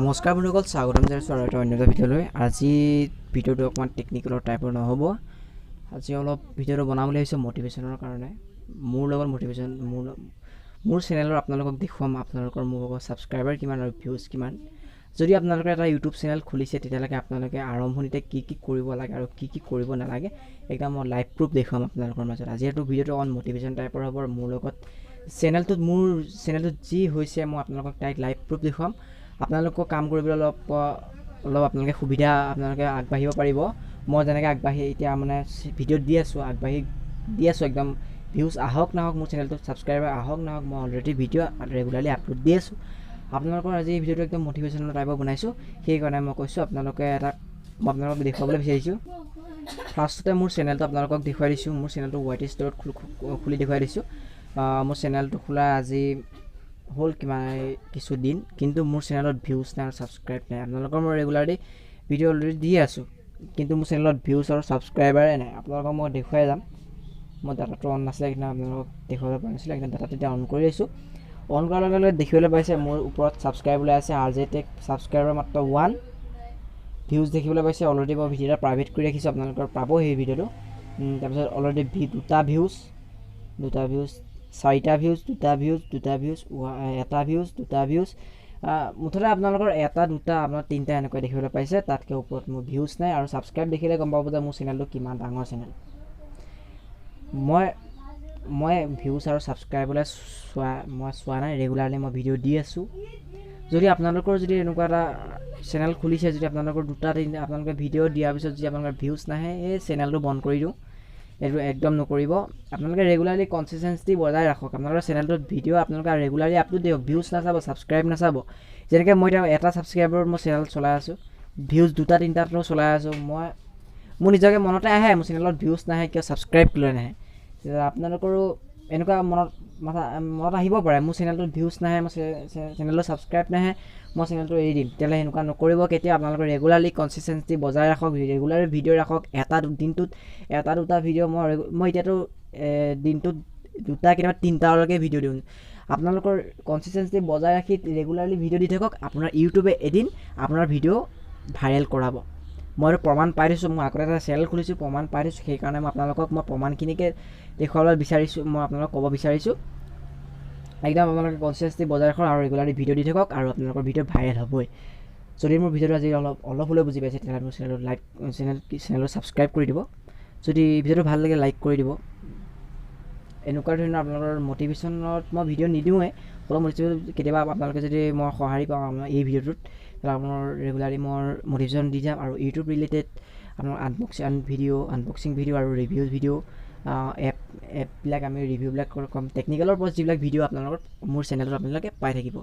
নমস্কাৰ বন্ধুসকল, স্বাগতম জনাইছোঁ আৰু এটা অন্য এটা ভিডিঅ'লৈ। আজি ভিডিঅ'টো অকণমান টেকনিকেলৰ টাইপৰ নহ'ব। আজি অলপ ভিডিঅ'টো বনাম বুলি ভাবিছোঁ মটিভেশ্যনৰ কাৰণে। মোৰ লগত মটিভেশ্যন মোৰ চেনেলৰ আপোনালোকক দেখুৱাম আপোনালোকৰ মোৰ লগত ছাবস্ক্ৰাইবাৰ কিমান আৰু ভিউজ কিমান। যদি আপোনালোকে এটা ইউটিউব চেনেল খুলিছে, তেতিয়ালৈকে আপোনালোকে আৰম্ভণিতে কি কি কৰিব লাগে আৰু কি কি কৰিব নালাগে, একদম মই লাইভ প্ৰুফ দেখুৱাম আপোনালোকৰ মাজত। আজি এইটো ভিডিঅ'টো অকণ মটিভেশ্যন টাইপৰ হ'ব। মোৰ লগত চেনেলটোত মোৰ চেনেলটোত যি হৈছে, মই আপোনালোকক তাইক লাইভ প্ৰুফ দেখুৱাম। আপোনালোকক কাম কৰিবলৈ অলপ অলপ আপোনালোকে সুবিধা, আপোনালোকে আগবাঢ়িব পাৰিব। মই যেনেকৈ আগবাঢ়ি এতিয়া মানে ভিডিঅ'ত দি আছোঁ, আগবাঢ়ি দি আছোঁ, একদম ভিউজ আহক নাহক, মোৰ চেনেলটোত ছাবস্ক্ৰাইবাৰ আহক নাহক, মই অলৰেডি ভিডিঅ' ৰেগুলাৰলি আপলোড দি আছোঁ। আপোনালোকৰ আজি এই ভিডিঅ'টো একদম মটিভেশ্যনেল টাইপৰ বনাইছোঁ, সেইকাৰণে মই কৈছোঁ আপোনালোকে এটা মই আপোনালোকক দেখুৱাবলৈ বিচাৰিছোঁ। ফাৰ্ষ্টতে মোৰ চেনেলটো আপোনালোকক দেখুৱাই দিছোঁ। মোৰ চেনেলটো ৱাই টি ষ্ট'ৰত খুলি দেখুৱাই দিছোঁ। মোৰ চেনেলটো খোলা আজি হ'ল কিমান কিছুদিন, কিন্তু মোৰ চেনেলত ভিউজ নাই আৰু ছাবস্ক্ৰাইব নাই। আপোনালোকৰ মই ৰেগুলাৰলি ভিডিঅ' অলৰেডি দি আছোঁ, কিন্তু মোৰ চেনেলত ভিউজ আৰু ছাবস্ক্ৰাইবাৰে নাই। আপোনালোকক মই দেখুৱাই যাম। মই ডাটাটো অন নাছিলে, কিন্তু আপোনালোকক দেখুৱাব পৰা নাছিলে। কিন্তু ডাটাটো এতিয়া অন কৰি আছোঁ। অন কৰাৰ লগে লগে দেখিবলৈ পাইছে মোৰ ওপৰত ছাবস্ক্ৰাইব ওলাই আছে, আৰ জে টেক ছাবস্ক্ৰাইবাৰ মাত্ৰ 1। ভিউজ দেখিবলৈ পাইছে, অলৰেডি মই ভিডিঅ' এটা প্ৰাইভেট কৰি ৰাখিছোঁ, আপোনালোকৰ পাব সেই ভিডিঅ'টো। তাৰপিছত অলৰেডি দুটা ভিউজ, দুটা ভিউজ, চাৰিটা ভিউজ, দুটা ভিউজ, দুটা ভিউজ, এটা ভিউজ, দুটা ভিউজ, মুঠতে আপোনালোকৰ এটা দুটা আপোনাৰ তিনিটা এনেকুৱা দেখিবলৈ পাইছে। তাতকৈ ওপৰত মোৰ ভিউজ নাই। আৰু ছাবস্ক্ৰাইব দেখিলে গম পাব যে মোৰ চেনেলটো কিমান ডাঙৰ চেনেল। মই ভিউজ আৰু ছাবস্ক্ৰাইবলৈ চোৱা মই চোৱা নাই, ৰেগুলাৰলি মই ভিডিঅ' দি আছোঁ। যদি আপোনালোকৰ যদি এনেকুৱা এটা চেনেল খুলিছে, যদি আপোনালোকৰ দুটা তিনিটা আপোনালোকে ভিডিঅ' দিয়াৰ পিছত যদি আপোনালোকৰ ভিউজ নাহে, এই চেনেলটো বন্ধ কৰি দিওঁ, এইটো একদম নকৰিব। আপোনালোকে ৰেগুলাৰলি কনচিষ্টেঞ্চি বজাই ৰাখক। আপোনালোকৰ চেনেলটোত ভিডিঅ' আপোনালোকে ৰেগুলাৰলি আপলোড দিয়ক, ভিউজ নাচাব, ছাবস্ক্ৰাইব নাচাব। যেনেকৈ মই এতিয়া এটা ছাবস্ক্ৰাইবৰ মই চেনেল চলাই আছোঁ, ভিউজ দুটা তিনিটাতো চলাই আছোঁ। মই মোৰ নিজকে মনতে আহে মোৰ চেনেলত ভিউজ নাহে কিয়, ছাবস্ক্ৰাইব কেলৈ নাহে। আপোনালোকৰো এনেকুৱা মনত মাথা মনত আহিব পাৰে, মোৰ চেনেলটোত ভিউজ নাহে, মোৰ চেনেলটো ছাবস্ক্ৰাইব নাহে, মই চেনেলটো এৰি দিম। তেতিয়াহ'লে সেনেকুৱা নকৰিব কেতিয়াও। আপোনালোকে ৰেগুলাৰলি কনচিষ্টেঞ্চি বজাই ৰাখক, ৰেগুলাৰলি ভিডিঅ' ৰাখক। এটা দিনটোত এটা দুটা ভিডিঅ' মই এতিয়াতো দিনটোত দুটা কেতিয়াবা তিনিটালৈকে ভিডিঅ' দিওঁ। আপোনালোকৰ কনচিষ্টেঞ্চি বজাই ৰাখি ৰেগুলাৰলি ভিডিঅ' দি থাকক, আপোনাৰ ইউটিউবে এদিন আপোনাৰ ভিডিঅ' ভাইৰেল কৰাব। মই এইটো প্ৰমাণ পাই থৈছোঁ, মই আগতে এটা চেনেল খুলিছোঁ, প্ৰমাণ পাই থৈছোঁ। সেইকাৰণে মই আপোনালোকক মই প্ৰমাণখিনিকে দেখুৱাবলৈ বিচাৰিছোঁ, মই আপোনালোকক ক'ব বিচাৰিছোঁ। একদম আপোনালোকে কনচিষ্টেঞ্চি বজাই ৰাখক আৰু ৰেগুলাৰলি ভিডিঅ' দি থাকক আৰু আপোনালোকৰ ভিডিঅ' ভাইৰেল হ'বই। যদি মোৰ ভিডিঅ'টো আজি অলপ অলপ হ'লেও বুজি পাইছে, তেতিয়াহ'লে মোৰ চেনেলটো লাইক চেনেলটো ছাবস্ক্ৰাইব কৰি দিব। যদি ভিডিঅ'টো ভাল লাগে লাইক কৰি দিব। এনেকুৱা ধৰণৰ আপোনালোকৰ মটিভেশ্যনত মই ভিডিঅ' নিদিওঁৱে, অলপ মটিভেশ্যন কেতিয়াবা আপোনালোকে যদি মই সঁহাৰি পাওঁ আপোনাৰ এই ভিডিঅ'টোত, তেতিয়াহ'লে আপোনাৰ ৰেগুলাৰলি মই মটিভেশ্যন দি যাম। আৰু ইউটিউব ৰিলেটেড আপোনাৰ আনবক্সিং ভিডিঅ' আৰু ৰিভিউ ভিডিঅ', এপবিলাক আমি ৰিভিউবিলাক কম, টেকনিকেলৰ ওপৰত যিবিলাক ভিডিঅ' আপোনালোকৰ মোৰ চেনেলটোত আপোনালোকে পাই থাকিব।